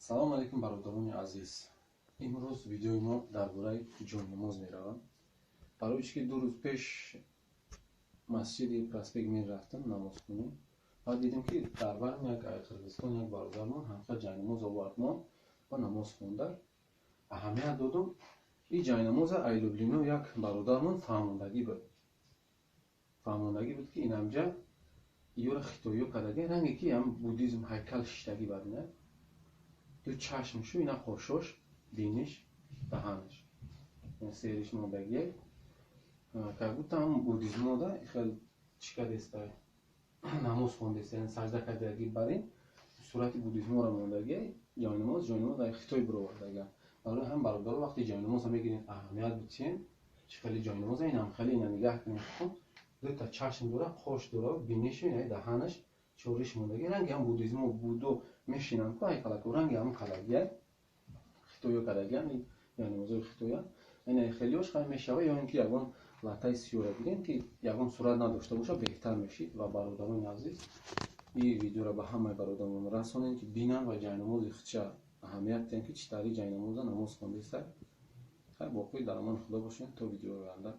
Салому алейкум, бародарони азиз. Имрӯз видеои мо дар бораи ҷойнамоз меравад. Барои чӣ ки 2 рӯз пеш масҷиди Проспект Мир рафтам намозхонӣ ва дидем, ки дар барм як Қирғизистон як бародармон ҳамха ҷайнамоз овард мо ва намоз хонда. Аҳамият додум, ин ҷайнамоза ай Люблино як бародармон фаҳмондагӣ буд, ки инамҷа ёра хитоиё кардаги, ранге ки ам буддизм ҳайкал шиштагӣ бар ина ду чашмшу, ина қошош, биниш, даҳанаш сериш мондагие, как будто ам буддизмода хел чӣ кардеста, намоз хондеста, сажда кардаги, бар ин сурати буддизморо мондагие. Ҷойнамоз дар Хитой бировардага. Барои ҳам, бародаро, вақте ҷойнамоза мегирем, аҳамият битиҳем, чӣ хеле ҷойнамоза инам хеле ина нигаҳ кунем. Дута чашм дора, қош дора, бинишу ина даҳанаш чориш мондаги, ранги ҳам буддизмо будо мешинанд ку ҳайкалаку, ранги ҳам кадагия хитоё кадагиам ҷойнамозои хитоя. Ина хелиош хай мешава ё ин ки ягон латтаи сиёра гирем, ки ягон сурат надошта боша, беҳтар мешид. Ва, бародарони азиз, ин видеоро ба ҳамаи бародарон расонем, ки бинанд ва ҷайнамози худша аҳамият диҳем, ки чӣ таври ҷайнамоза намоз хондеста. Хай, боқӣ дар амони Худо бошем то видеои оянда.